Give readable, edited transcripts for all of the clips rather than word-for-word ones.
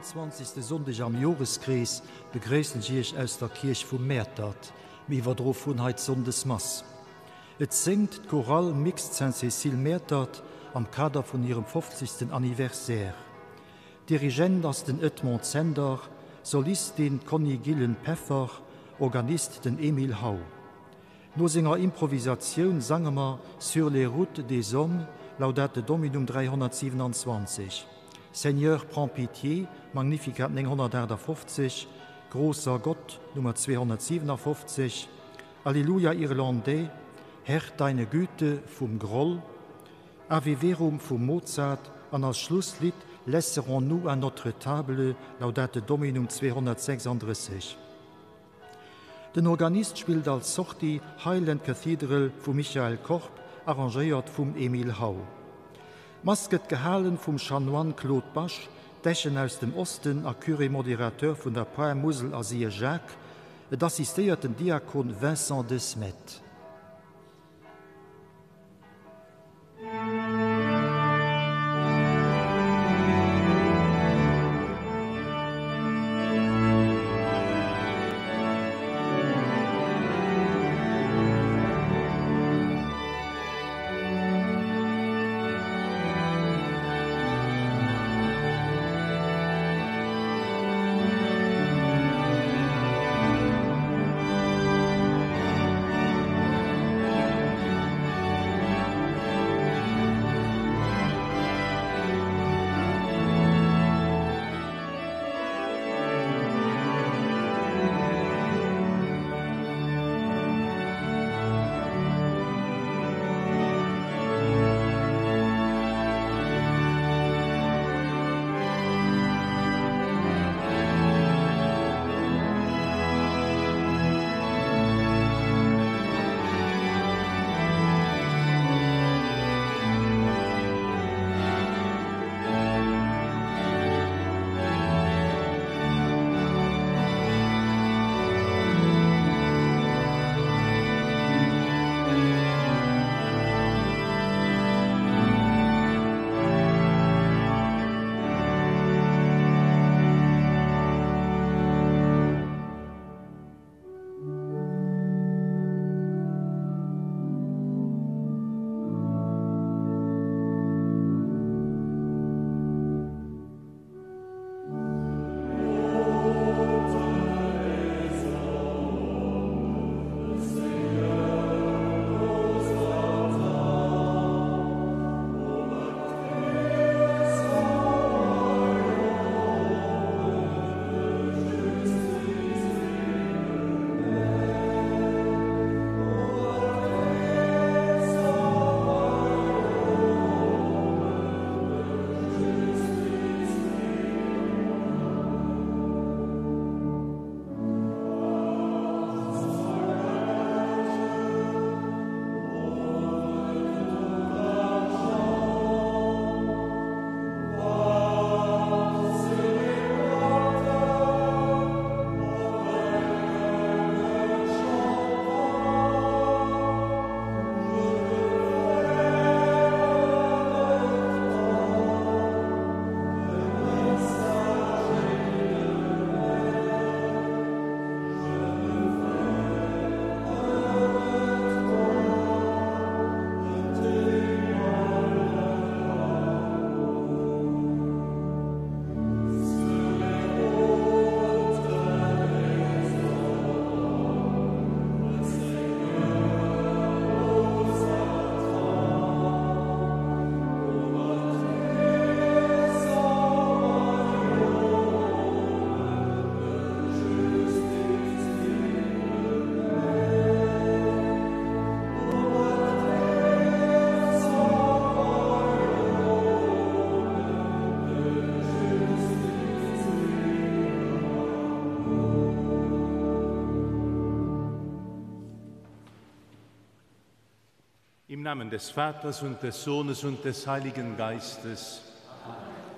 21. Sonndeg am Joreskrees begréissen ech Iech aus der Kierch vu Mäertert. Mir iwwerdroe vun hei d'Sonndesmass. Et séngt d'Chorale Mixte Sainte-Cécile Mäertert am Kader vun hirem 50. Anniversaire. Dirigent ass den Edmond Zender, Solistin d'Conny Gillen-Peffer, Organist den Emile Hau. No senger Improvisatioun sange mer Sur les routes des hommes, Laudate Dominum 327, Seigneur, prends pitié, Magnificat 958, Großer Gott, Nummer 257, Alleluia irlandais, Herr, deine Güte vum Groll, Ave Verum vum Mozart an als Schlusslidd Laisserons-nous à notre table, Laudate Dominum 236. Den Organist spillt als Sortie Highland Cathedral vum Michael Korb, arrangéiert vum Emile Hau. D'Mass gëtt gehalen vum Chanoine Claude Bache, Dechen aus dem Osten a Curé modérateur vun der Par Musel a Sir Jacques. Et assistéiert den Diakon Vincent De Smet. Im Namen des Vaters und des Sohnes und des Heiligen Geistes.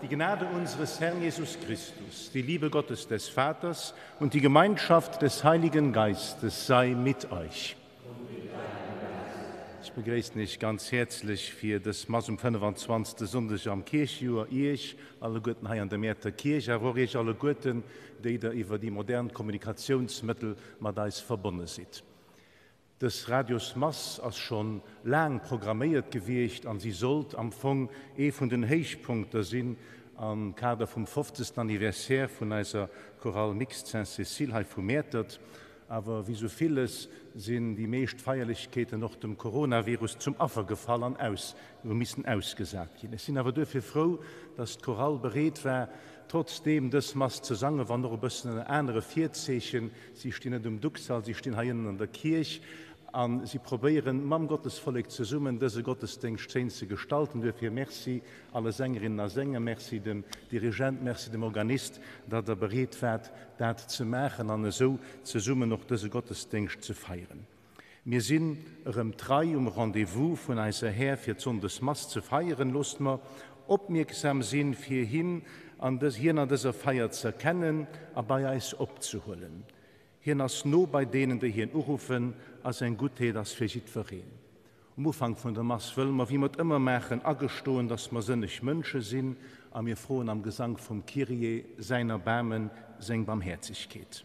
Die Gnade unseres Herrn Jesus Christus, die Liebe Gottes des Vaters und die Gemeinschaft des Heiligen Geistes sei mit euch. Ech begréissen Iech ganz häerzlech fir dës Mass um 25. Sonndeg am Kierchjoer. Iech alleguerten hei an der Mäerter Kierch, awer och Iech alleguerten, déi Der iwwer déi modern Kommunikatiounsmëttel mat eis verbonne sidd. Dës Radiosmass ass scho laang programméiert gewiescht an si sollt am Fong ee vun den Héichpunkter sinn am Kader vum 50. Anniversaire vun eiser Chorale Mixte Sainte-Cécile hei vu Mäertert. Awer wéi sou villes sinn déi meescht Feierlechkeeten och dem Coronavirus zum Affer gefall an aus hu missen ausgesat ginn. Ech sinn awer duerfir frou, dass d'Chorale bereet war, trotzdeem dës Mass ze sangen, wann och e bëssen ënner anere Virzeechen. Si stinn net um Duxall, si stinn hei ënnen an der Kierch a si probéieren, mam Gottesvollek zesummen dëse Gottesdéngscht schéin ze gestalten. Duerfir Merci alle Sängerinnen a Sänger, Merci dem Dirigent, Merci dem Organist, datt Der bereet waart, dat ze maachen an esou zesummen och dëse Gottesdéngscht ze feieren. Mir sinn erëm trei um Rendez-vous vun eiser Här fir d'Sonndesmass ze feieren. Loosst mer opmierksam sinn, fir him an dës, hien an dëser Feier z'erkennen a bei eis opzehuelen. Hien ass no bei deenen, déi hien uruffen, a seng Guttheet ass fir jiddwereen. Um Ufank vun der Mass wëlle mer, wéi mer et ëmmer maachen, agestoen, dass mer sënneg Mënsche sinn a mir froen am Gesank vum Kyrie säin Erbaarmen, seng Barmhäerzegkeet.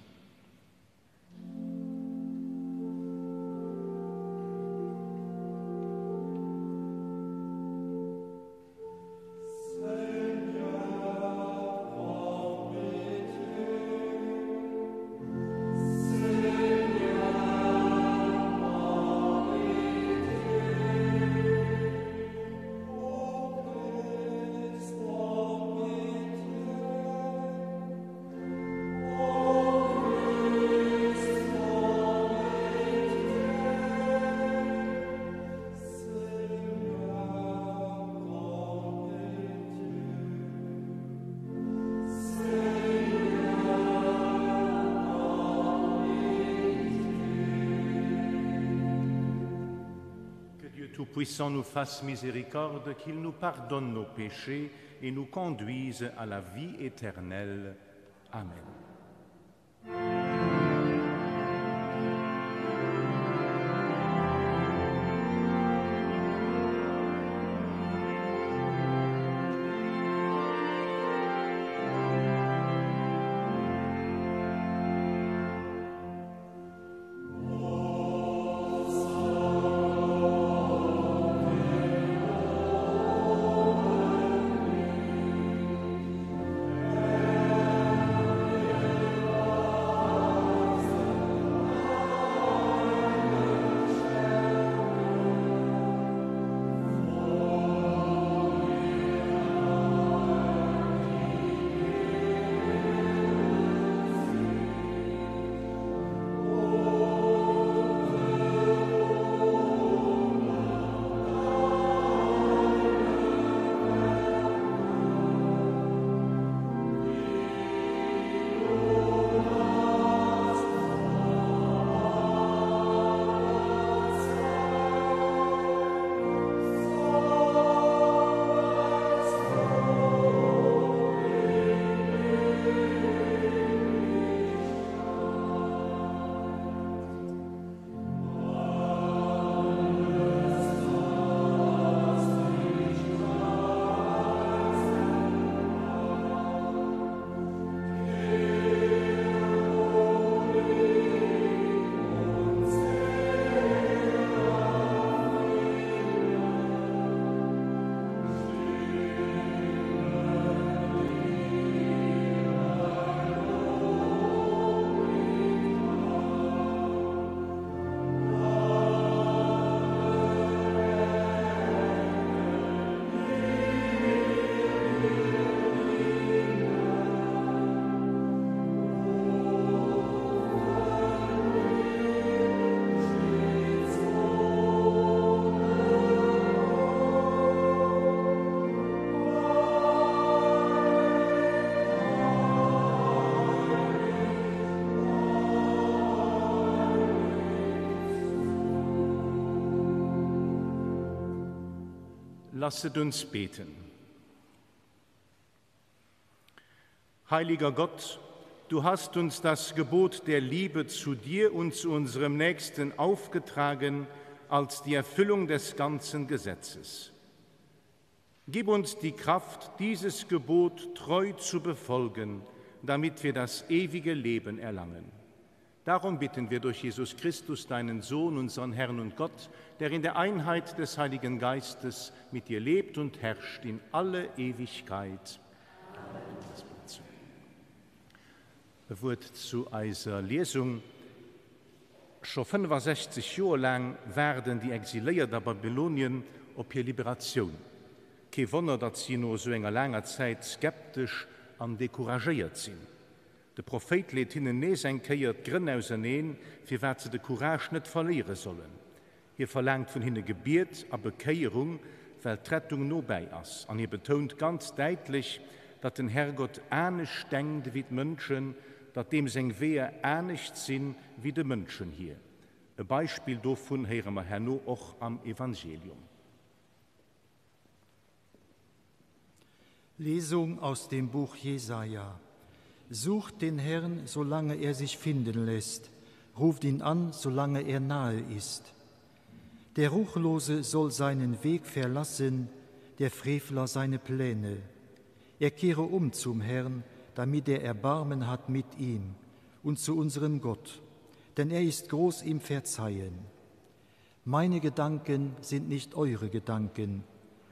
Que Dieu Tout-Puissant nous fasse miséricorde, qu'il nous pardonne nos péchés et nous conduise à la vie éternelle. Amen. Lasset uns beten. Heiliger Gott, du hast uns das Gebot der Liebe zu dir und zu unserem Nächsten aufgetragen. als die Erfüllung des ganzen Gesetzes. Gib uns die Kraft, dieses Gebot treu zu befolgen, damit wir das ewige Leben erlangen. Darum bitten wir durch Jesus Christus, deinen Sohn, unseren Herrn und Gott, der in der Einheit des Heiligen Geistes mit dir lebt und herrscht in alle Ewigkeit. E Wuert zu eiser Liesung. Scho 65 Joer laang waarden déi Exiléiert a Babylonien op hir Liberatioun. Kee Wonner, datt si no esou enger laanger Zäit skeptesch an decouragéiert sinn. De Prophéit leet hinnen nees eng Kéier d'Grënn auserneen, firwat se de Courage net verléiere sollen. Hie verlaangt vun hinne Gebiet a Bekéierung, well d'Rettung nobäi ass. An hie betount ganz däitlech, datt den Herrgott anescht denkt ewéi d'Mënschen, datt deem seng Weeër anescht sinn ewéi de Mënschen hir. E Beispill dovun héiere mer herno och am Evangelium. Lesung aus dem Buch Jesaja. Sucht den Herrn, solange er sich finden lässt, ruft ihn an, solange er nahe ist. Der Ruchlose soll seinen Weg verlassen, der Frevler seine Pläne. Er kehre um zum Herrn, damit er Erbarmen hat mit ihm und zu unserem Gott, denn er ist groß im Verzeihen. Meine Gedanken sind nicht eure Gedanken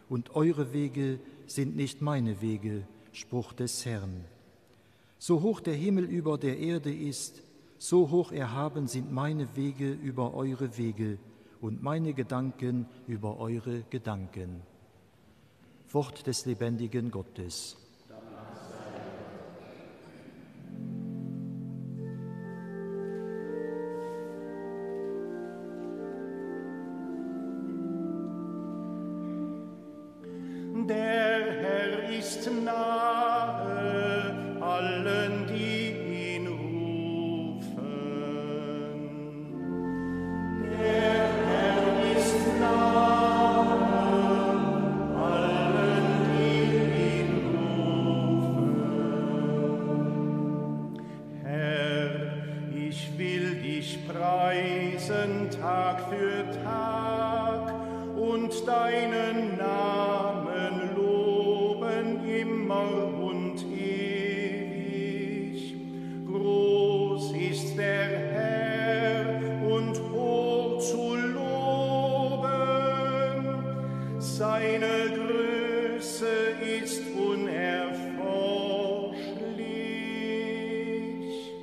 und eure Wege sind nicht meine Wege, Spruch des Herrn. So hoch der Himmel über der Erde ist, so hoch erhaben sind meine Wege über eure Wege und meine Gedanken über eure Gedanken. Wort des lebendigen Gottes. Der Herr ist nahe allen, die ihn rufen. Der Herr ist nahe allen, die ihn rufen. Herr, ich will dich preisen Tag für Tag und deinen Namen loben immer und ewig. Groß ist der Herr und hoch zu loben, seine Größe ist unerforschlich.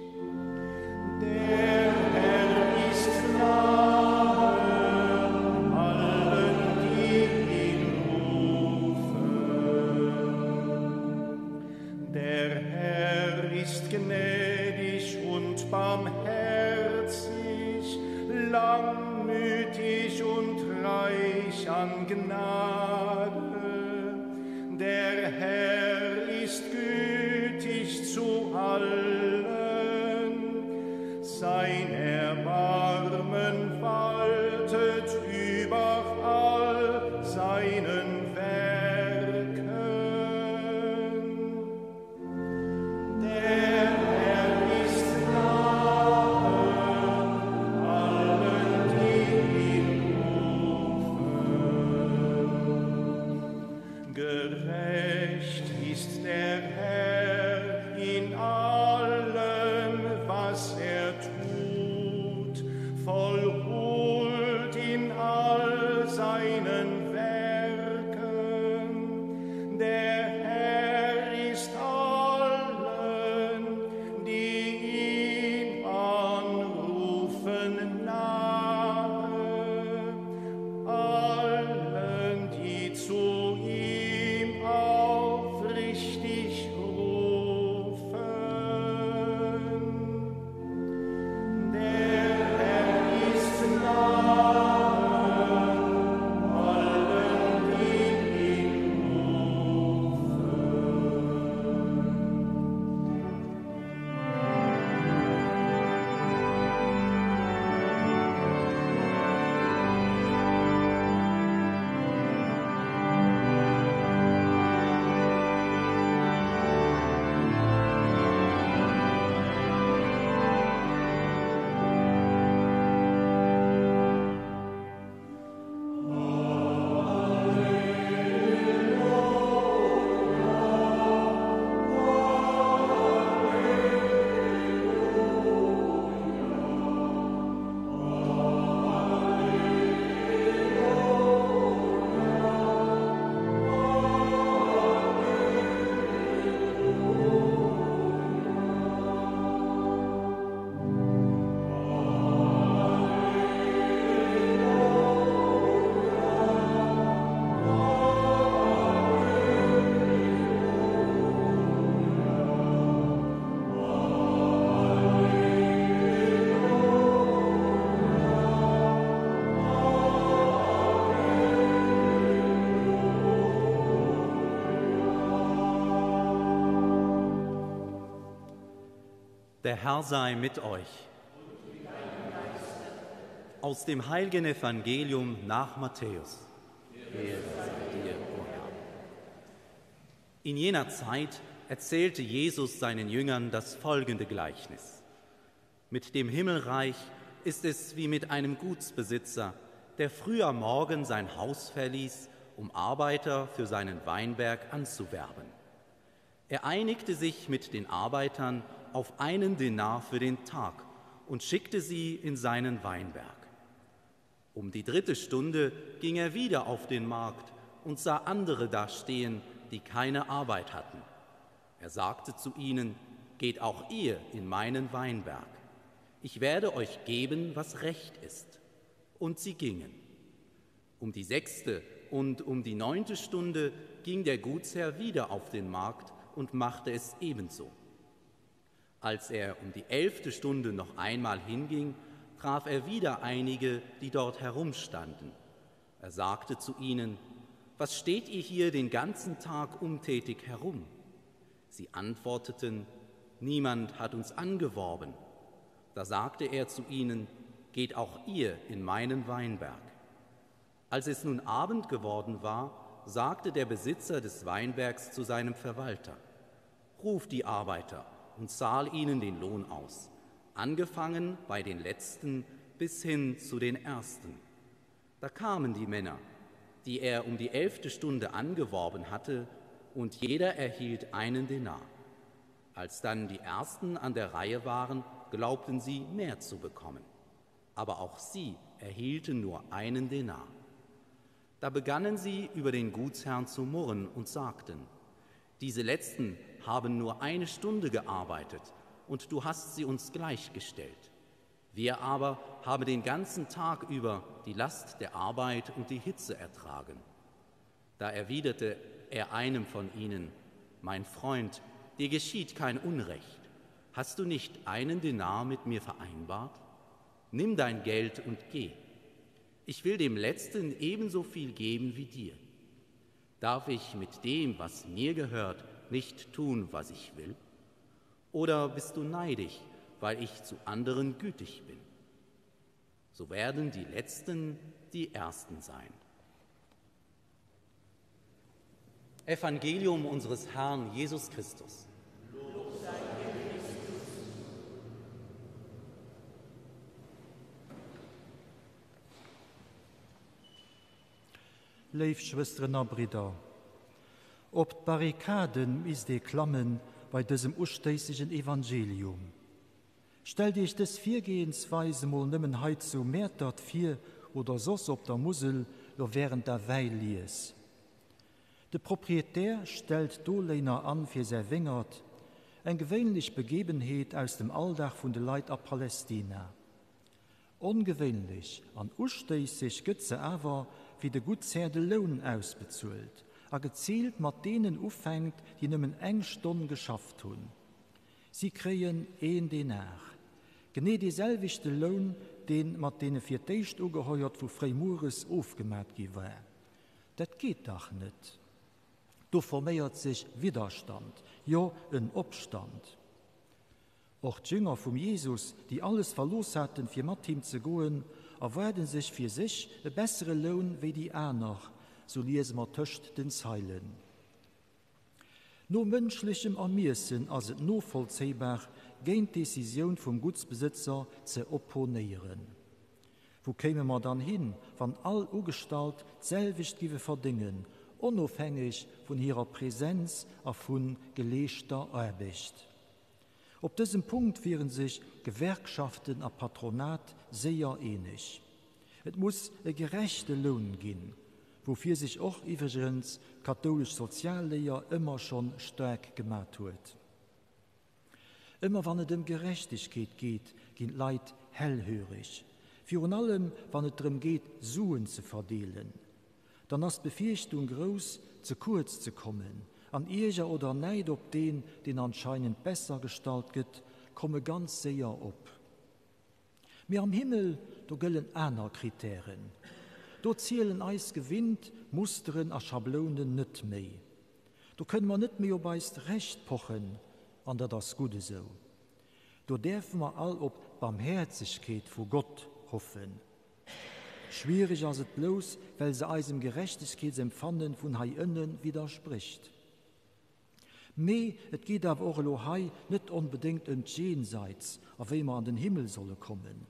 Der Herr ist nahe allen, die ihn rufen. Der Herr ist gnädig und barmherzig, langmütig und reich an Gnade. Der Herr ist gütig zu allen, sein Erbarmen waltet über all seinen Werken. Der Herr ist nahe allen, die ihn rufen. Gerecht ist der Herr in allem, was er tut. Der Herr sei mit euch. Aus dem heiligen Evangelium nach Matthäus. In jener Zeit erzählte Jesus seinen Jüngern das folgende Gleichnis. Mit dem Himmelreich ist es wie mit einem Gutsbesitzer, der früh am Morgen sein Haus verließ, um Arbeiter für seinen Weinberg anzuwerben. Er einigte sich mit den Arbeitern auf einen Denar für den Tag und schickte sie in seinen Weinberg. Um die dritte Stunde ging er wieder auf den Markt und sah andere dastehen, die keine Arbeit hatten. Er sagte zu ihnen, Geht auch ihr in meinen Weinberg. Ich werde euch geben, was recht ist. Und sie gingen. Um die sechste und um die neunte Stunde ging der Gutsherr wieder auf den Markt und machte es ebenso. Als er um die elfte Stunde noch einmal hinging, traf er wieder einige, die dort herumstanden. Er sagte zu ihnen, Was steht ihr hier den ganzen Tag untätig herum? Sie antworteten, Niemand hat uns angeworben. Da sagte er zu ihnen, Geht auch ihr in meinen Weinberg. Als es nun Abend geworden war, sagte der Besitzer des Weinbergs zu seinem Verwalter, Ruf die Arbeiter und zahl ihnen den Lohn aus, angefangen bei den Letzten bis hin zu den Ersten. Da kamen die Männer, die er um die elfte Stunde angeworben hatte, und jeder erhielt einen Denar. Als dann die Ersten an der Reihe waren, glaubten sie, mehr zu bekommen. Aber auch sie erhielten nur einen Denar. Da begannen sie, über den Gutsherrn zu murren und sagten, Diese Letzten haben nur eine Stunde gearbeitet, und du hast sie uns gleichgestellt. Wir aber haben den ganzen Tag über die Last der Arbeit und die Hitze ertragen. Da erwiderte er einem von ihnen, Mein Freund, dir geschieht kein Unrecht. Hast du nicht einen Denar mit mir vereinbart? Nimm dein Geld und geh. Ich will dem Letzten ebenso viel geben wie dir. Darf ich mit dem, was mir gehört, nicht tun, was ich will? Oder bist du neidisch, weil ich zu anderen gütig bin? So werden die Letzten die Ersten sein. Evangelium unseres Herrn Jesus Christus. Lob sei dir, Christus. Léif Schwësteren a Bridder, op d'Barrikaden misst ee klammen bei dësem ustéissegen Evangelium. Stellt Iech dës Virgehensweis emol nëmmen hei zu Mäertert vir oder soss op der Musel lo während der Wäilies. De Proprietär stellt Doléiner an fir säi Wéngert, eng gewéinlech Begebenheet aus dem Alldag vun de Leit a Palestina. Ongewéinlech an ustéisseg gëtt se awer, wéi de Guttshär de Loun ausbezuelt a geziilt mat deenen ufänkt, déi nëmmen eng Stonn geschafft hunn. Si kréien een Denar, genee dee selwechte Loun, dee mat deene fir d'éischt ugeheuert vu fréimueres ofgemat gi war. Dat geet dach net! Do forméiert sech Widderstand, jo en Opstand. Och d'Jünger vum Jesus, déi alles verlooss haten, fir mat him ze goen, erwaarde sech fir sech e bessere Loun wéi déi aner, sou liese mer tëscht den Zeilen. No mënschlechem Ermiessen ass et novollzéibar, géint d'Decisioun vum Guttsbesëtzer ze opponéieren. Wou kéime mer dann hin, wann all Ugestallt d'selwecht giwe verdéngen, onofhängeg vun hirer Präsenz a vu geleeschter Aarbecht? Op dësem Punkt wiere sech Gewerkschaften a Patronat séier eeneg. Et muss e gerechte Loun ginn, woufir sech och iwwregens d'kathoulesch Sozialléier ëmmer schonn staark gemat huet. Ëmmer wann et ëm Gerechtegkeet geet, ginn d'Leit hellhöreg. Virun allem wann et drëm geet, Suen ze verdeelen. Dann ass d'Befierchtung grouss, ze kuerz ze kommen, an Ierger oder Näid op deen, deen anscheinend besser gestallt gëtt, komme ganz séier op. Mee am Himmel, do gëllen aner Kritären. Do zielen eis gewinnt Musteren a Schablounen net méi. Do kënne mer net méi op eist Recht pochen, an dat ass gutt esou. Do däerfe mer all op d'Barmhäerzegkeet vu Gott hoffen. Schwiereg ass et blouss, well se eisem Gerechtegkeetsempfanne vun hei ënne widdersprécht. Mee et geet awer och elo hei net onbedéngt ëm d'Jenseits a wéi mer an den Himmel solle kommen.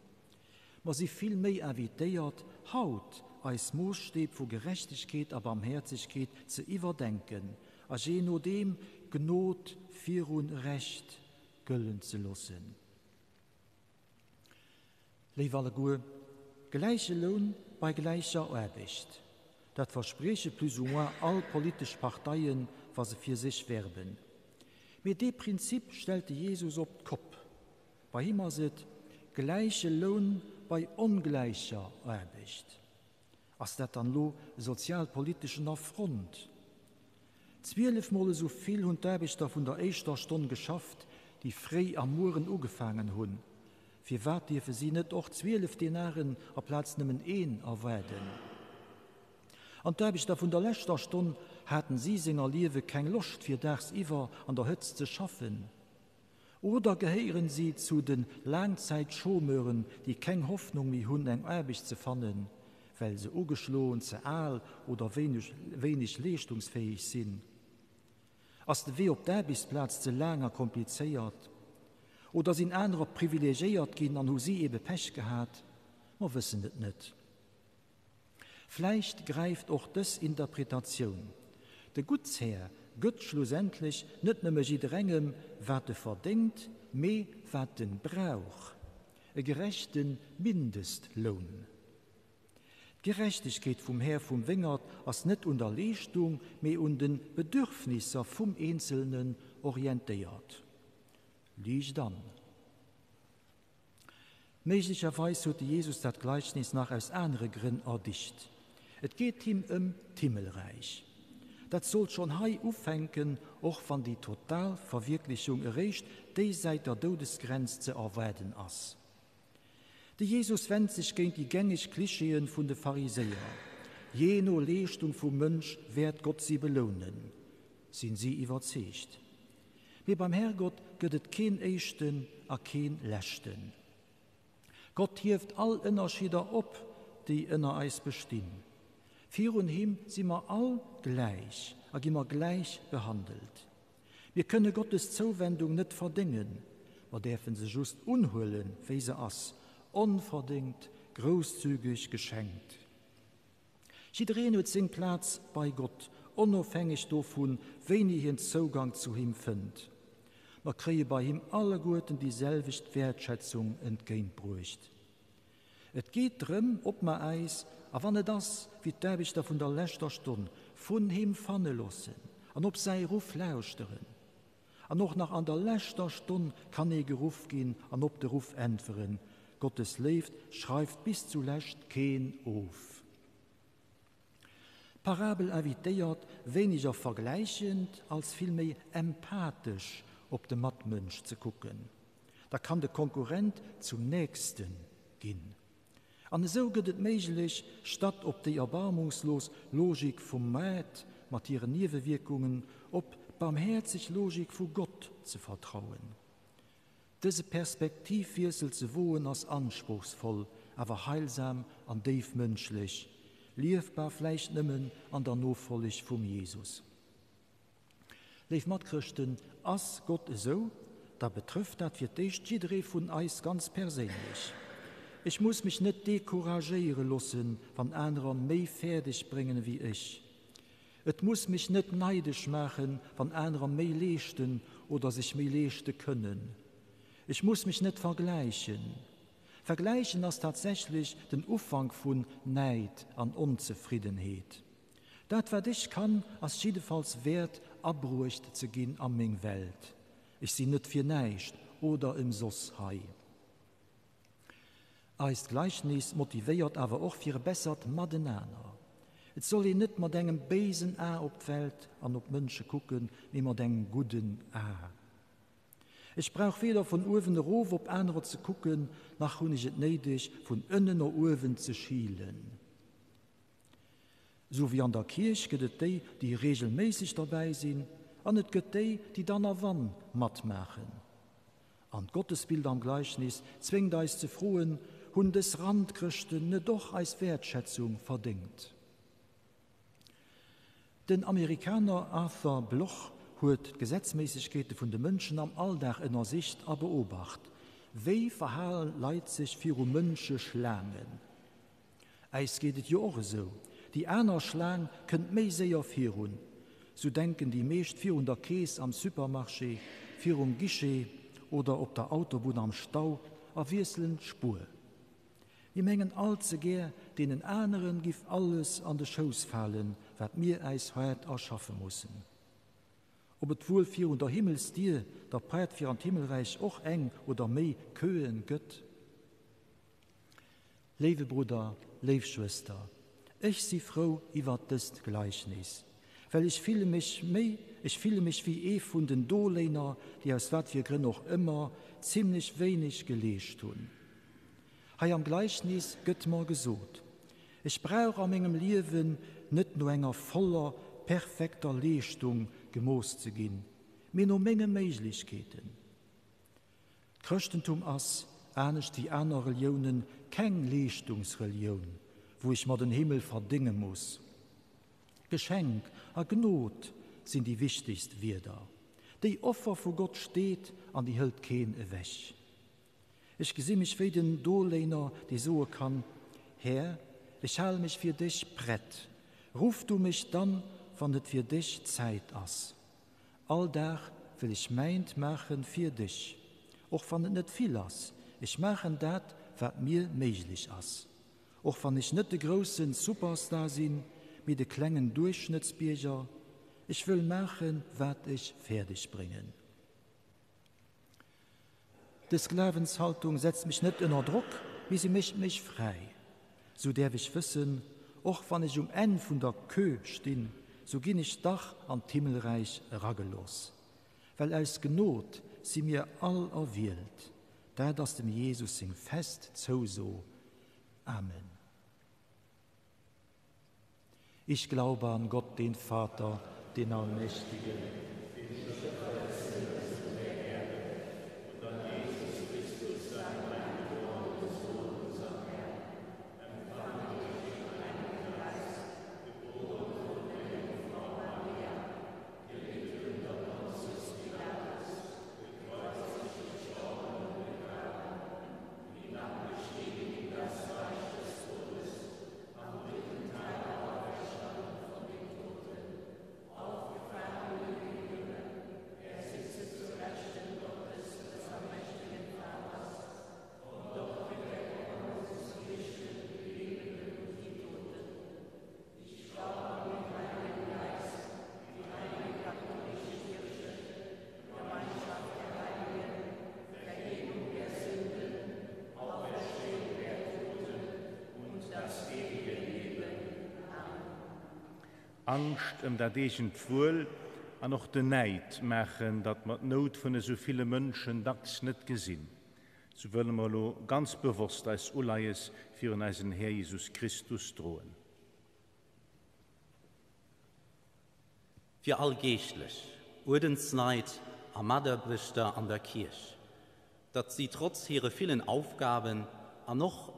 Mer si vill méi invitéiert, haut eis Moosstäb vu Gerechtegkeet a Barmhäerzegkeet ze iwwerdenken a jee nodeem Gnod virun Recht gëllen ze loossen. Léif alleguer, gläiche Loun bei gläicher Aarbecht, dat versprieche plus ou moins all politesch Parteien, wa se fir sech werben. Mee dee Prinzip stellt de Jesus op d'Kopp. Bei him ass et gläiche Loun bei ongläicher Aarbecht. Ass dat dann elo e sozialpoliteschen Affront? 12 mol esou vill hunn d'Aarbechter vun der éischter Stonn geschafft, déi fréi am Mueren ugefaangen hunn. Firwat dierfe si net och 12 Denaren aplaz nëmmen een erwaarden? An d'Aarbechter vun der leschter Stonn, haten si senger Liewe keng Loscht fir daagsiwwer an der Hëtzt ze schaffen? Oder gehéieren si zu de Laangzäit-Chômeuren, déi keng Hoffnung méi hunn eng Aarbecht ze fannen, well se ugeschloen, ze al oder wéineg leeschtungsfäeg sinn? Ass de Wee op d'Aarbechtsplaz ze laang a komplizéiert? Oder sinn anerer privilegiéiert ginn an hu si ebe Pech gehat? Mer wëssen et net. Vläicht gräift och dës Interpretatioun. De Guttshär gëtt schlussendlech net nëmme jidderengem, wat e verdéngt, mee wat en brauch, e gerechte Mindestloun. D'Gerechtegkeet vum Här vum Wéngert ass net un der Leeschtung, mee un de Bedürfnisser vum Eenzelnen orientéiert. Liicht an. Méiglecherweis huet de Jesus dat Gleichnis nach aus anere Grënn erdicht. Et geet him ëm d'Himmelräich. Dat sollt schonn hei ufänken, och wann déi total Verwierklechung eréischt déisäit der Doudesgrenz ze erwaarden ass. De Jesus wennt sech géint déi gängeg Klischeeë vun de Pharisäer, Jee no Leeschtung vum Mënsch wäert Gott si belounen, sinn si iwwerzeegt. Mee beim Herrgott gëtt et keen Éischten a keen Leschten. Gott hieft all Ënnerscheeder op, déi ënner eis bestinn. Virun him si mer all gläich a gi mer gläich behandelt. Mir kënne Gottes Zouwendung net verdéngen, mer däerfe se just unhuelen, wéi se ass, onverdéngt, grousszügeg geschenkt. Jiddereen huet seng Plaz bei Gott, onofhängeg dovun, wéini hien Zougang zu him fënnt. Mer kréie bei him alleguerten déi selwecht Wäertschätzung entgéintbruecht. Et geet drëm, ob mer äis, a wann et ass, wéi d'Aarbechter vun der leschter Stonn, vun him fanne loossen an op säi Ruff lauschteren. An och nach an der leschter Stonn kann ee geruff ginn an op de Ruff äntweren. Gottes Léift schreift bis zulescht keen of. D'Parabel invitéiert, wéiniger vergläichend als villméi empathesch op de Matmënsch ze kucken. Da kann de Konkurrent zum Nächste ginn. An esou gëtt et méiglech, statt op déi erbarmungslos Logik vum Maart mat hiren Niewewierkungen, op d'barmhäerzeg Logik vu Gott ze vertrauen. Dëse Perspektivwiessel ze woen ass anspruchsvoll, awer heilsam an déif mënschlech, liefbar vläicht nëmmen an der Nofolleg vum Jesus. Léif Matchrëschten, ass Gott esou, da betrëfft dat fir d'éischt jidderee vun eis ganz perséinlech. Ech muss mech net decouragéiere loossen, wann anerer méi fäerdeg bréngen ewéi ech. Et muss mech net neidesch maachen, wann anerer méi leeschten oder sech méi leeschte kënnen. Ech muss mech net vergläichen. Vergläichen ass tatsächlech den Ufank vun Näid an Onzefriddenheet. Dat wat ech kann, ass jiddefalls wäert abruecht ze ginn a meng Welt. Ech sinn net fir näischt oder ëmsoss hei. Eist Gleichnis motivéiert awer och fir e bessert Matenaner. Et soll een net mat engem béisen A op d'Welt an op d'Mënsche kucken, mee mat engem gudden A. Ech brauch weder vun uewen erof op anerer ze kucken, nach hunn ech et néideg, vun ënnen no uewen ze schilen. Esou wéi an der Kierch gëtt et déi, déi reegelméisseg derbäi sinn, an et gëtt déi, déi dann a wann matmaachen. An d'Gottesbild am Gleichnis zwéngt eis ze froen, Hunn dës Randchrëschten net och eis Wäertschätzung verdéngt? Den Amerikaner Arthur Bloch huet d'Gesetzméissegkeete vun de Mënschen am Alldag ënnersicht a beobacht. Wéi verhalen d'Leit sech viru Mënscheschlaangen? Äis geet et jo och esou, déi aner Schlaang kënnt méi séier virun. Sou denken déi meescht virun der Kees am Supermarché, virum Guichet oder op der Autobunn am Stau a wiesselen d'Spuer. Mir mengen all ze gär, deenen aneren giff alles an de Schouss falen, wat mir äis haart erschaffe mussen. Ob et wuel virun der Himmelsdier, der Paart fir an d'Himmelräich, och eng oder méi Queuen gëtt? Léiwe Brudder, léif Schwëster, ech si frou iwwert dëst Gleichnis, well ech fille mech méi, ech fille mech wéi ee vun den Doléiner, déi aus wat fir Grënn och ëmmer zimlech wéineg geleescht hunn. Hei am Gleichnis gëtt mer gesot, ech brauch a mengem Liewen net no enger voller, perfekter Leeschtung gemooss ze ginn, mee no menge Méiglechkeeten. D'Chrëschtentum ass, anescht wéi aner Reliounen, keng Leeschtungsrelioun, wou ech mer den Himmel verdénge muss. Geschenk a Gnod sinn déi wichtegst Wierder. Déi Offer vu Gott steet an déi hëlt keen ewech. Ech gesi mech wéi den Doléiner, dee soe kann, Här, ech hale mech fir dech prett, ruff du mech dann, wann et fir dech Zäit ass. All Dag wëll ech mäint maachen fir dech, och wann et net vill ass, ech maachen dat wat mir méiglech ass. Och wann ech net de groussen Superstar sinn, mee de klengen Duerchschnëttsbierger, ech wëll maachen wat ech fäerdeg bréngen. Dës Glawenshaltung setzt mech net ënner Drock, mee se mécht mech fräi. Sou däerf ech wëssen, och wann ech um Enn vun der Queue stinn, sou ginn ech dach an d'Himmelräich eragelooss. Well aus Gnod si mir all erwielt. Dat ass dem Jesus seng fest Zouso. Amen. Ich glaube an Gott, den Vater, den Allmächtigen, den Schöpfer des Himmels und der Erde, und an Jesus Christus, seinen eingeborenen Sohn, unseren Herrn, empfangen durch den Heiligen Geist, geboren von der Jungfrau Maria, gelitten unter Pontius Pilatus, gekreuzigt, gestorben und begraben, hinabgestiegen in das Reich des Todes, am dritten Tage auferstanden von den Toten, aufgefahren in den Himmel, er sitzet zur Rechten Gottes des allmächtigen Vaters, von dort wird er kommen, zu richten die Lebenden und die Toten. Ich glaube an den Heiligen Geist, die heilige katholische Kirche, die Gemeinschaft der Heiligen, Vergebung der Sünden, Auferstehung der Toten und das ewige Leben. Amen. Angscht ëm dat eegent Wuel an och den Näid maachen, datt mer d'Nout vun esou ville Mënschen dacks net gesinn. Sou wëlle mer elo ganz bewosst eis Uleies virun eisen Här Jesus Christus droen. Fir all Geeschtlech, Uerdensleit a Mataarbechter an der Kierch, datt si trotz hire villen Aufgaben an och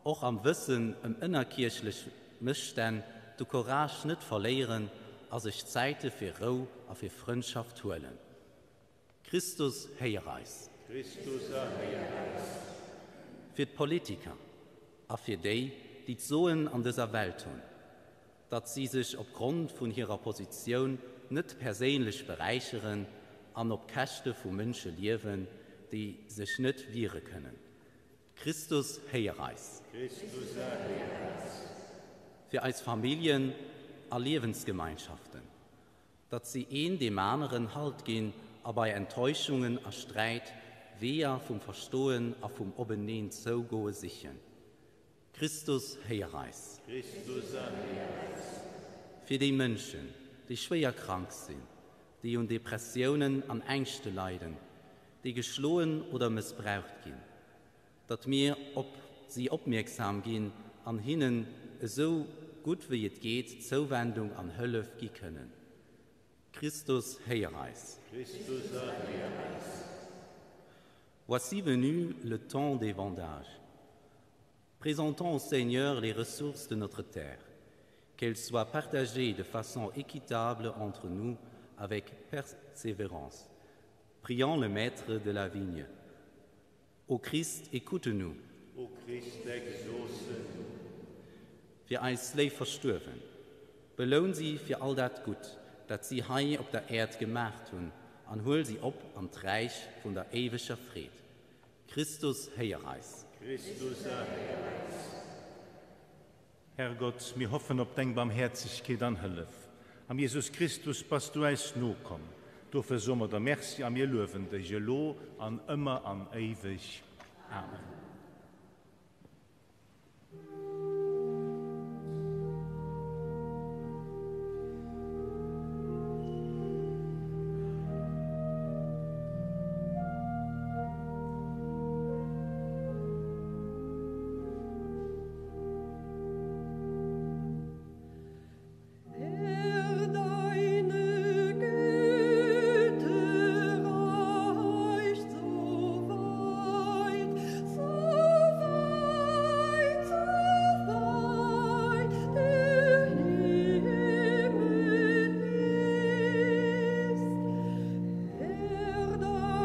och am Wëssen ëm ënnerkierchlech Mësstänn de Courage net verléieren a sech Zäite fir Rou a fir Frëndschaft huelen. Christus, héier eis! Christus, erhéier eis! Fir d'Politiker a fir déi, déi d'Soen an dëser Welt hunn, datt si sech op Grond vun hirer Positioun net perséinlech beräicheren an op Käschte vu Mënsche liewen, déi sech net wiere kënnen. Christus, héier eis! Christus, erhéier eis! Fir eis Familljen a Liewensgemeinschaften, datt si een deem aneren Halt ginn a bei Enttäuschungen a Sträit Weeër vum Verstoen a vum Openeen-Zougoe sichen. Christus, héier eis. Christus, erhéier eis. Fir déi Mënschen, déi schwéier krank sinn, déi un Depressiounen an Ängschte leiden, déi geschloen oder mëssbraucht ginn, datt mir op si opmierksam ginn an hinnen esou gutt wéi et geet Zouwendung an Hëllef gi kënnen. Christus, héier eis. Christus, erhéier eis. Voici venu le temps des vendages. Présentons au Seigneur les ressources de notre terre, qu'elles soient partagées de façon équitable entre nous avec persévérance. Prions le maître de la vigne. Ô Christ, écoute-nous. Ô Christ, exauce-nous. Fir eis léif Verstuerwen, beloun si fir all dat Gutt, dat si hei op der Äerd gemaacht hunn, an huel si op an d'Räich vun der éiweger Freed. Christus, héier eis. Christus, erhéier eis. Herrgott, mir hoffen op deng Barmhäerzegkeet an Hëllef. Am Jesus Christus bass du äis nokomm. Dofir soe mer der Merci a mir luewen dech elo an ëmmer an éiweg. Amen. Herr, deine Güte reicht so weit, so weit, so weit der Himmel ist. Herr, deine Güte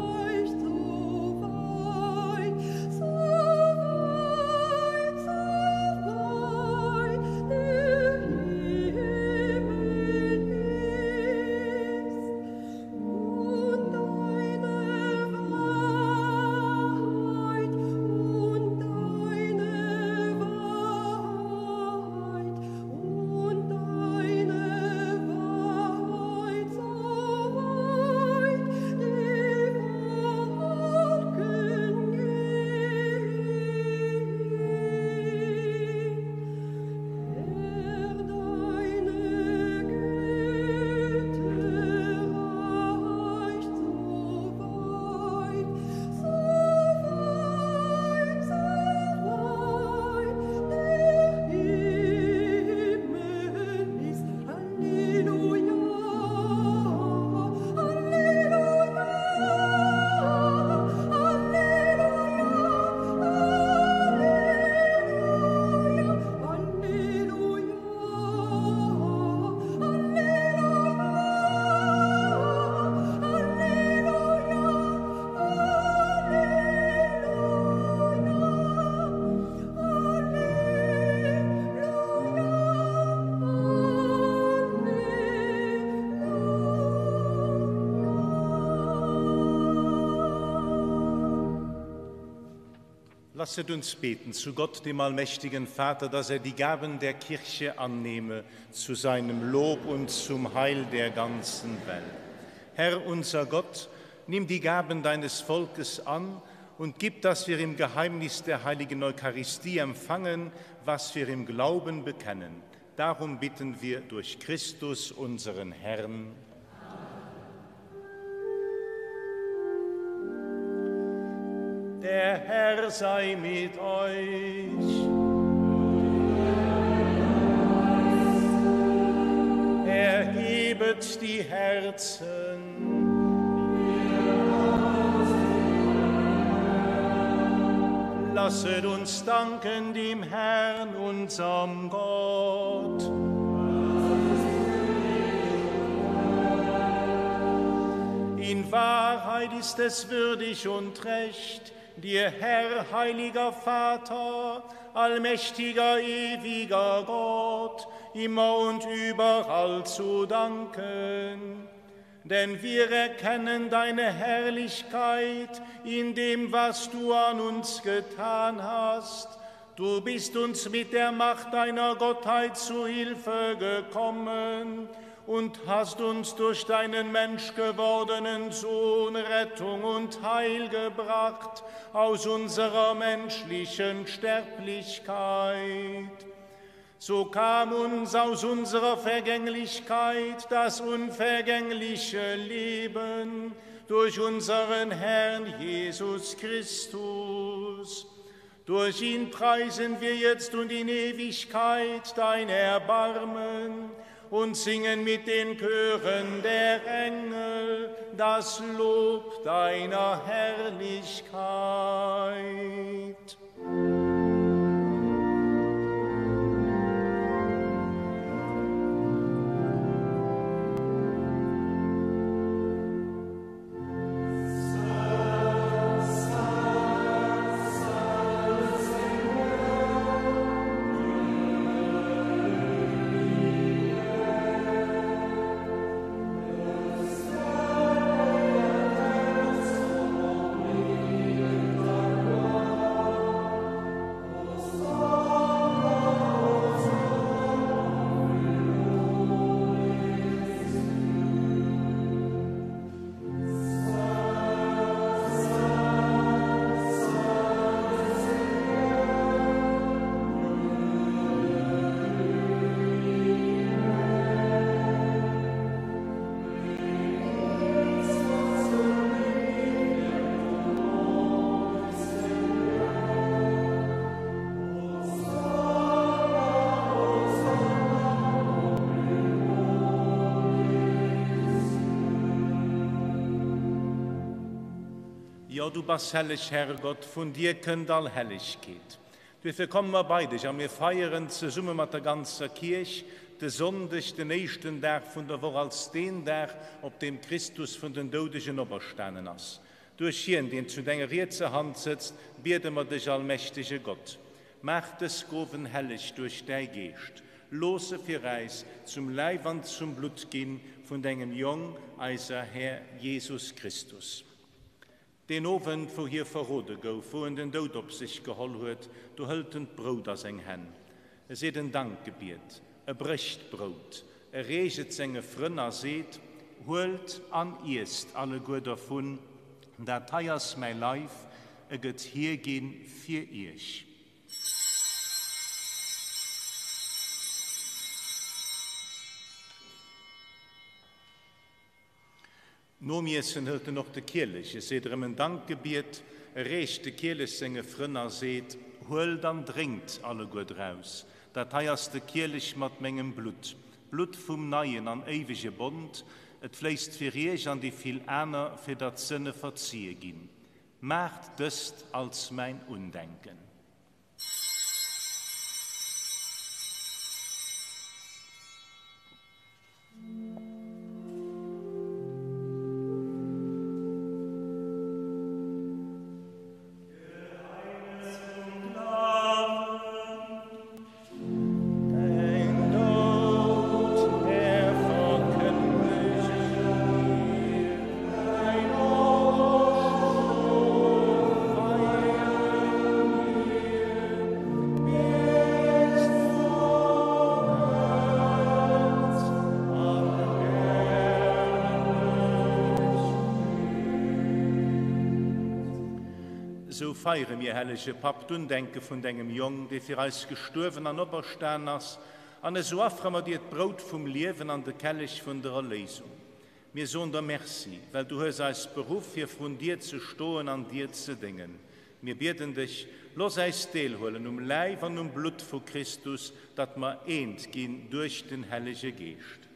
reicht so weit, so weit, so weit der Himmel ist. Und deine Wahrheit, und deine Wahrheit, und deine Wahrheit, so weit die Wolken gehen. Herr, deine Güte reicht so weit, so weit, so weit der Himmel ist. Halleluja, Halleluja, Halleluja, Halleluja, Lasset uns beten zu Gott, dem allmächtigen Vater, dass er die Gaben der Kirche annehme zu seinem Lob und zum Heil der ganzen Welt. Herr unser Gott, nimm die Gaben deines Volkes an und gib, dass wir im Geheimnis der heiligen Eucharistie empfangen, was wir im Glauben bekennen. Darum bitten wir durch Christus unseren Herrn. Der Herr sei mit euch. Erhebet die Herzen. Lasset uns danken dem Herrn, unserem Gott. In Wahrheit ist es würdig und recht, dir Herr, heiliger Vater, allmächtiger, ewiger Gott, immer und überall zu danken. Denn wir erkennen deine Herrlichkeit in dem, was du an uns getan hast. Du bist uns mit der Macht deiner Gottheit zu Hilfe gekommen und hast uns durch deinen menschgewordenen Sohn Rettung und Heil gebracht aus unserer menschlichen Sterblichkeit. So kam uns aus unserer Vergänglichkeit das unvergängliche Leben durch unseren Herrn Jesus Christus. Durch ihn preisen wir jetzt und in Ewigkeit dein Erbarmen. Und singen mit den Chören der Engel das Lob deiner Herrlichkeit. Jo, du bass helleg, Herrgott, vun dir kënnt all Hellegkeet. Duerfir komme mer bei dech a mir feieren zesumme mat der ganzer Kierch de Sonndeg, den éischten Dag vun der Woch, als deen Dag, op deem Christus vun den Doudegen operstanen ass. Duerch hien, deen zu denger rietser Hand sëtzt, biede mer dech, allmächtege Gott, Maach dës Gowen helleg duerch däi Geescht, looss se fir äis zum Läif an zum Blutt ginn vun dengem Jong, eiser Här Jesus Christus. Deen Owend, wou hie verrode gouf, wou en den Doud op sech geholl huet, do hëlt en d'Brout a seng Hänn, e seet en Dankgebiet, e brécht d'Brout, e reecht et senge Frënn a seet, Huelt an iesst alleguer dervun, dat hei ass mäi Leif, e gëtt hierginn fir iech. Nom Iessen hëlt en och de Kielech, e seet erëm en Dankgebiet, e reecht de Kielech senge Frënn a seet, Huelt an drénkt alleguer draus, dat hei ass de Kielech mat mengem Blutt, d'Blutt vum neien an éiwege Bond, et fléisst fir iech an déi vill aner, fir datt d'Sënne verzie ginn. Maacht dëst als mäin Undenken. Sou feiere mir, hellege Papp, d'Undenke vun dengem Jong, dee fir eis gestuerwen an operstan ass, an esou affere mer dir d'Brout vum Liewen an de Kellech vun der Erléisung. Mir soen der Merci, well du hues eis beruff, fir vrun dir ze stoen an dir ze déngen. Mir bieden dech, looss äis deelhuelen um Läif an um Blutt vu Christus, datt mer eent ginn duerch den Hellege Geescht.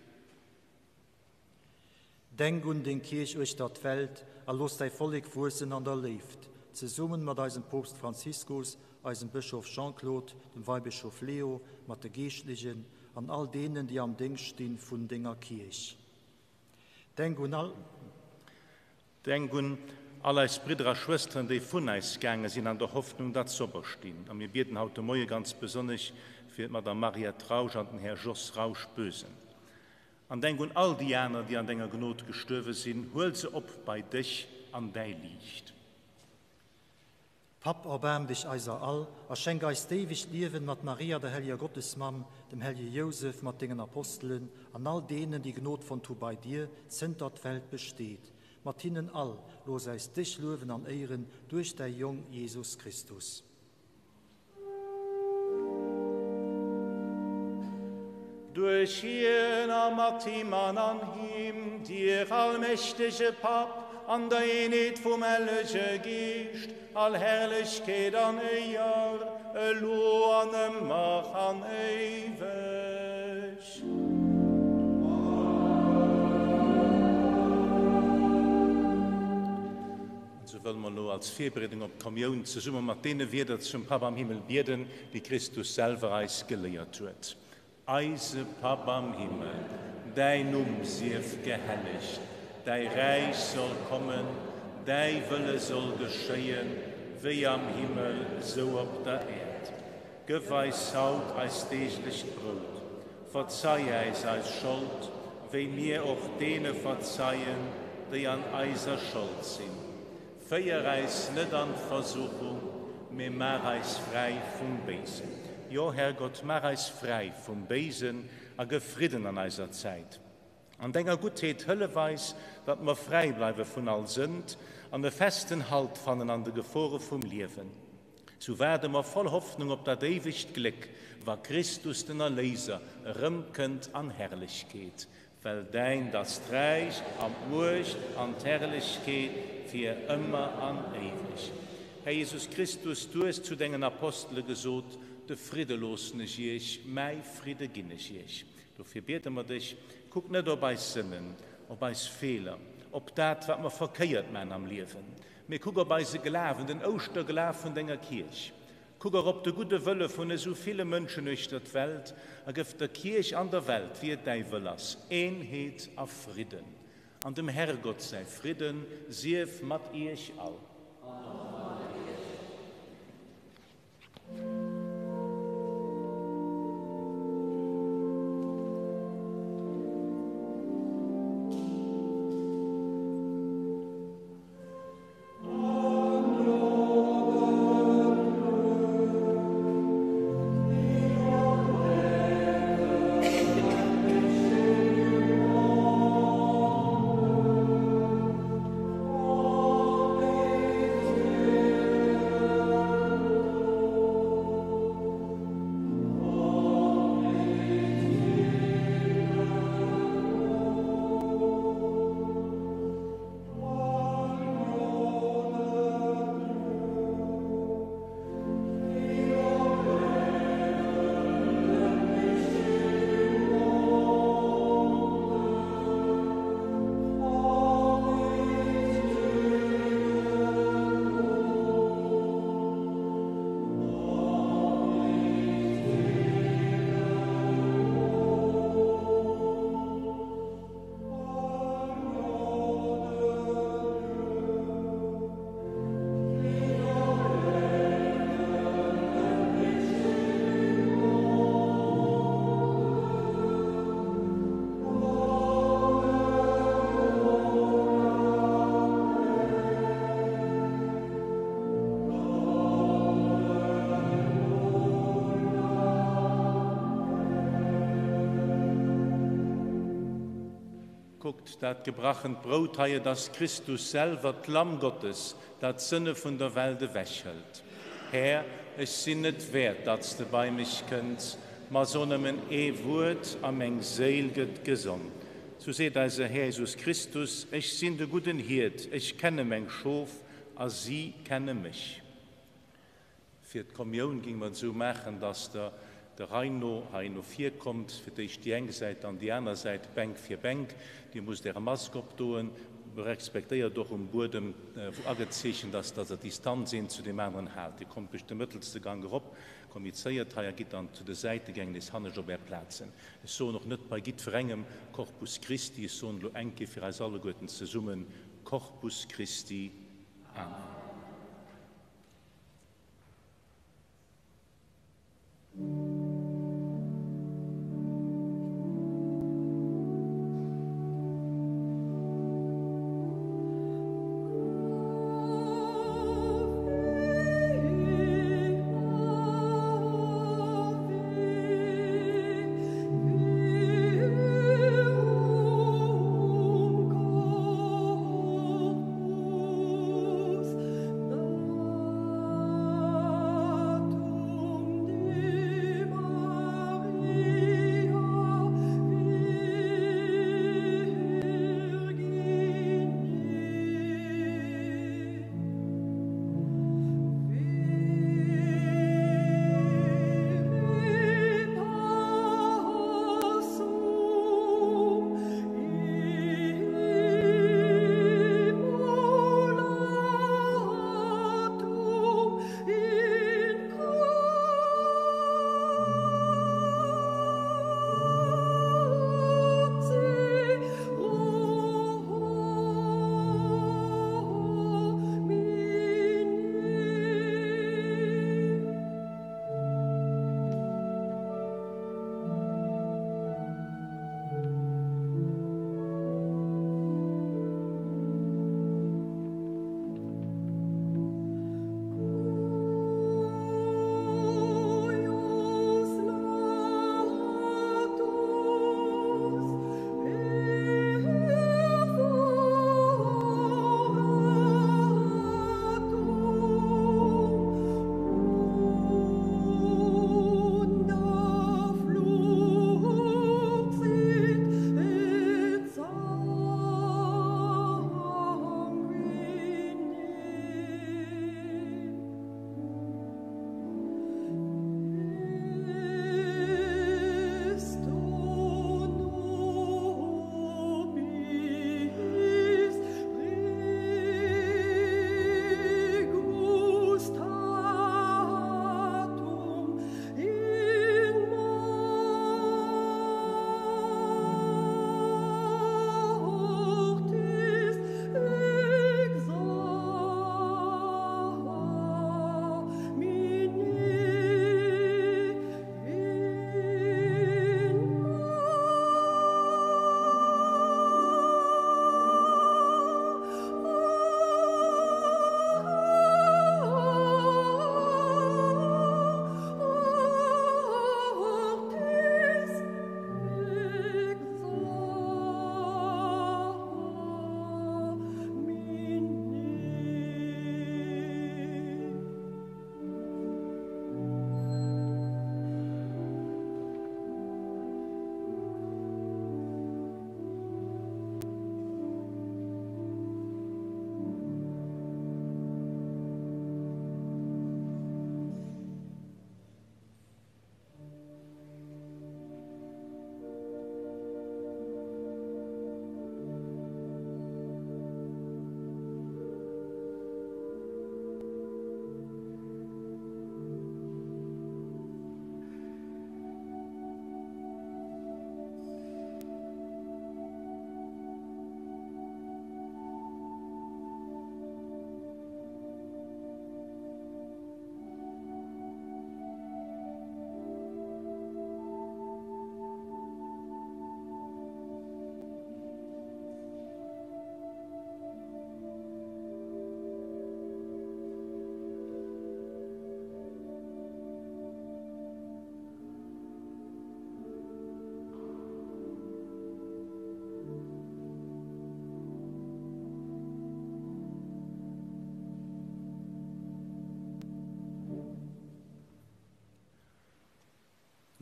Denk un deng Kierch uechter d'Welt a looss däi Vollek wuessen an der Léift, zesummen mat eisem Poopst Franziskus, eisem Bëschof Jean-Claude, dem Weibëschof Leo, mat de Geeschtlechen an all deenen, déi am Déngscht stinn vun denger Kierch. Denk un all. Denk un all eis Bridder a Schwësteren, déi vun eis gaange sinn, an der Hoffnung, datt s'operstinn. A mir bieden haut de Moie ganz besonnesch fir d'Madame Mariette Rausch an den Här Jos Rausch-Bösen. An denk un all déi aner, déi an denger Gnod gestuerwe sinn, huel se op bei dech an däi Liicht. Papp, erbaarm dech eiser all a schenk eis d'éiwegt Liewen mat Maria, der helleger Gottesmamm, dem hellege Jousef, mat dengen Apostelen an all deenen, déi Gnod fonnt hu bei dir, zënter d'Welt besteet. Mat hinnen all looss äis dech luewen an éieren duerch däi Jong Jesus Christus. Duerch hien a mat him an an him, dir allmächtege Papp, an der Eenheet vum Hellege Geescht, all Herrlechkeet an Éier, elo an ëmmer an éiweg. Dofir wëlle mer elo als Virbereedung op d'Kommioun zesumme mat deene Wierder zum Papp am Himmel bieden, déi Christus selwer eis geléiert huet. Eise Papp am Himmel, däi Numm sief gehellegt, däi Räich soll kommen, däi Wëlle soll geschéien, wéi am Himmel, sou op der Äerd. Gëff eis haut eist deeglecht Brout. Verzei äis eis Schold, wéi mir och deene verzeien, déi an eiser Schold sinn. Féier äis net an d'Versuchung, mee maach eis fräi vum Béisen. Jo, Herrgott, maach eis fräi vum Béisen a gëff Fridden an eiser Zäit. An denger Guttheet hëllef eis, datt mer fräi bleiwe vun all Sënd an e festen Halt fannen an de Gefore vum Liewen. Sou waarde mer voll Hoffnung op dat éiwegt Gléck, wa Christus den Erléiser erëmkënnt an Herrlechkeet. Well däint ass d'Räich an d'Muecht an d'Herrlechkeet fir ëmmer an éiweg. Här Jesus Christus, du hues zu dengen Apostele gesot, De Fridde loossen ech iech, mäi Fridde ginn ech iech. Dofir biede mer dech, kuck net op eis Sënnen, op eis Feeler, op dat, wat mer verkéiert man am Liewen, mee kuck op eise Glawen, den Ouschterglaf vun denger Kierch. Kuck och op de gudde Wëlle vun esou ville Mënschen uechter d'Welt a gëff der Kierch an der Welt, wéi et däi Wëll ass, Eenheet a Fridden. An dem Herrgott säi Fridden sief mat iech all. An och mat iech. Kuckt, dat gebrachent Brout hei, et ass Christus selwer, d'Lamm Gottes, dat d'Sënne vun der Welt ewechhëlt. Här, ech sinn net wäert, datt s de bei mech kënns, ma so nëmmen ee Wuert, a meng Séil gëtt gesond. Sou seet eise Här Jesus Christus, Ech sinn de gudden Hiert, ech kenne meng Schof a si kenne mech. Fir d'Kommioun géinge mer et esou maachen, dass Der der Rei no hei no vir kommt, fir d'éischt déi eng Säit, dann déi aner Säit, Bänk fir Bänk. Dir musst Äre Mask opdoen. Respektéiert och um Buedem, wou agezeechent ass, dass Der Distanz een zu deem aneren haalt. Dir kommt duerch de mëttelste Gank erop, kommunizéiert hei a gitt dann zu de Säitegäng nees hannescht op Är Plazen. Ech soen och net bei giddferengem Corpus Christi, ech soen elo eng Kéier fir eis alleguerten zesummen, Corpus Christi. Amen.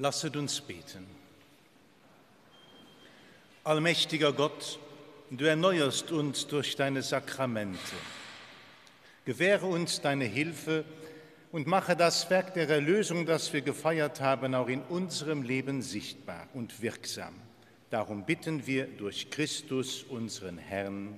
Lasset uns beten. Allmächtiger Gott, du erneuerst uns durch deine Sakramente. Gewähre uns deine Hilfe und mache das Werk der Erlösung, das wir gefeiert haben, auch in unserem Leben sichtbar und wirksam. Darum bitten wir durch Christus, unseren Herrn.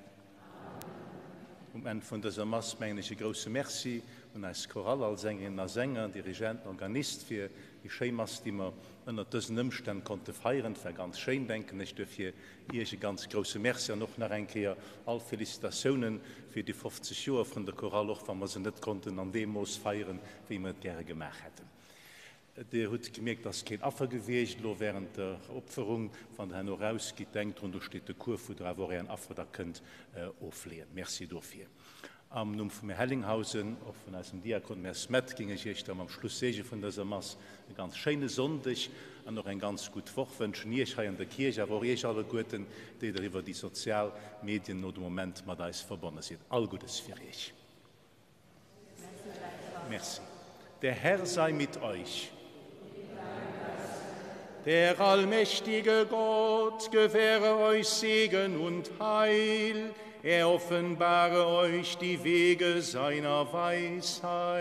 Um Enn vun dëser Mass mengen ech e grousse Merci un eis Chorale, all Sängerinnen a Sänger, Dirigenten, Organist fir déi schéi Mass, déi mer ënnert dësen Ëmstänn konnte feieren. Et war ganz schéin, denken ech. Duerfir Iech e ganz grousse Merci an och nach eng Kéier all Félicitatiounen fir déi 50 Joer vun der Chorale, och wa mer se net konnten an deem Mooss feieren, wéi mer et gäre gemaach hätten. Dir hutt gemierkt, ass keen Affer gewiescht elo während der Opferung. Wann Der herno rausgitt, denkt drun, do steet de Kuerf, wou Der awer och Ären Affer da kënnt ofleeën. Merci dofir. Am Numm vum Här Hellinghausen, och vun eisem Diakon, dem Här Smet, géing ech Iech da mam Schlusseege vun dëser Mass e ganz schéine Sonndeg an och eng ganz gutt Woch wënschen. Iech hei an der Kierch, awer och Iech alleguerten, déi Der iwwer déi sozial Medien no de Moment mat eis verbonne sidd. All Guddes fir Iech. Merci. Der Herr sei mit euch. Der allmächtige Gott gewähre euch Segen und Heil, er offenbare euch die Wege seiner Weisheit.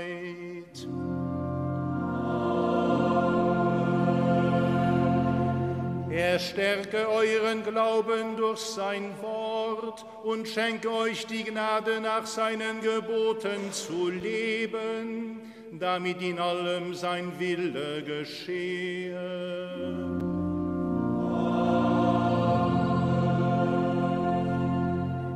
Er stärke euren Glauben durch sein Wort und schenke euch die Gnade nach seinen Geboten zu leben, damit in allem sein Wille geschehe.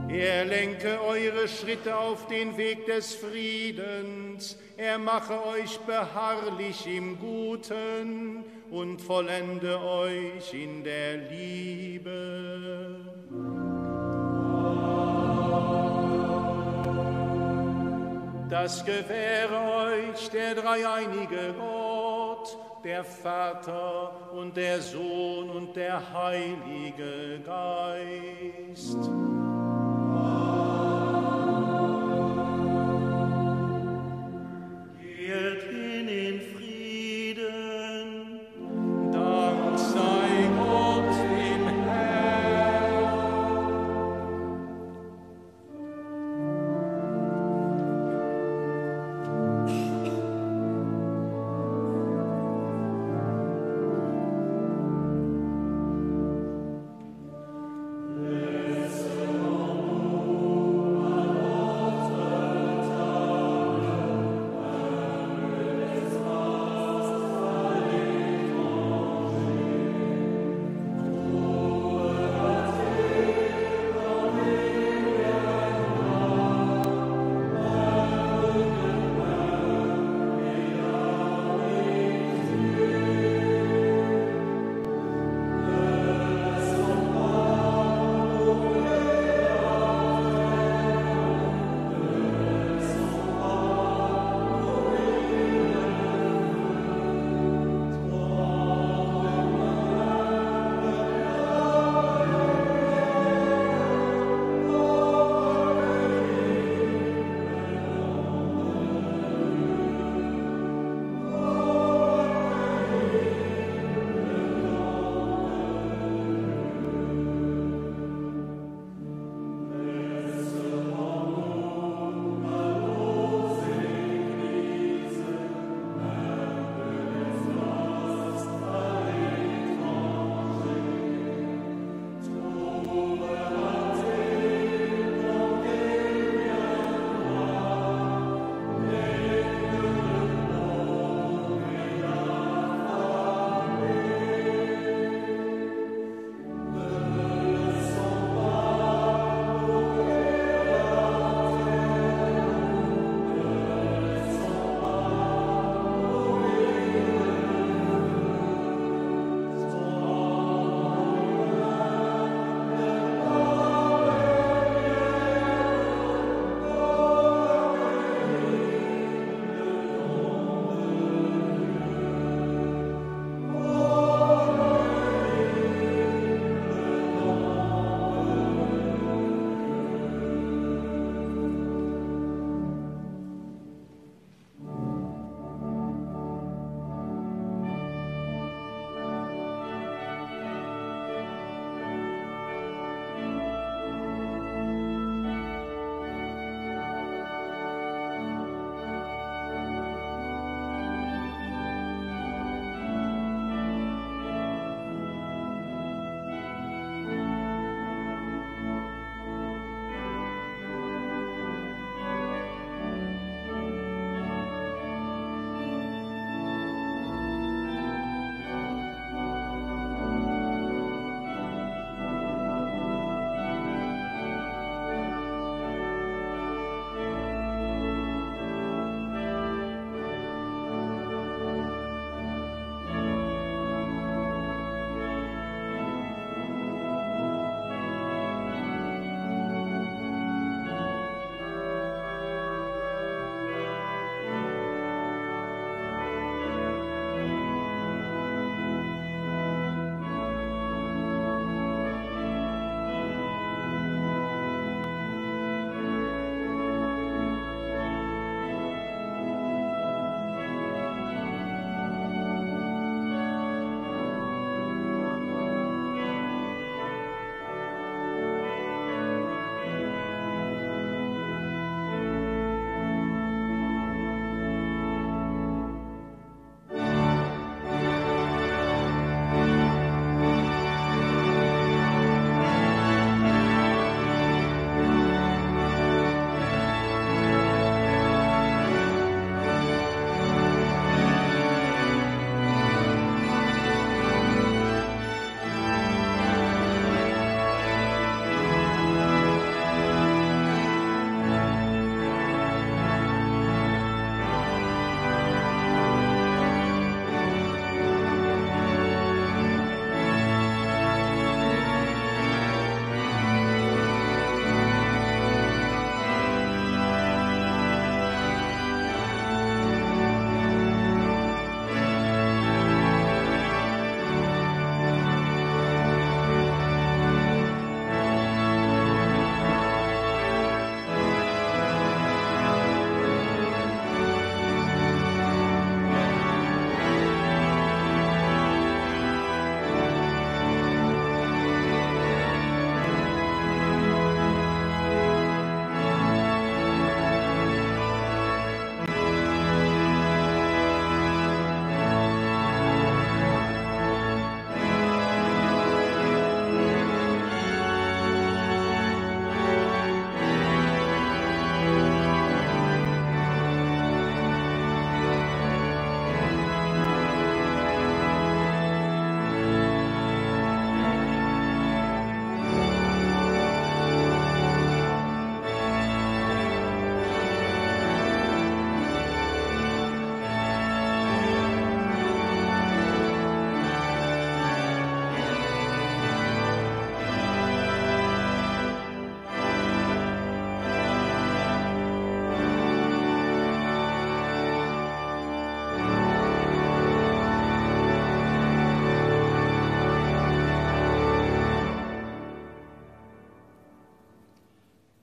Er lenke eure Schritte auf den Weg des Friedens, er mache euch beharrlich im Guten und vollende euch in der Liebe. Das gewähre euch der dreieinige Gott, der Vater und der Sohn und der Heilige Geist. Geht hin in Frieden. Dank sei Gott dem Herrn. Lese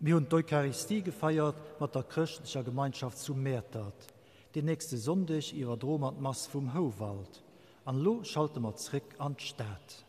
Mir hunn d'Eucharistie gefeiert mat der chrëschtlecher Gemeinschaft zu Mäertert. Deen nächste Sonndeg iwwerdroe mer d'Mass vum Houwald. An elo schalte mer zréck an d'Stad.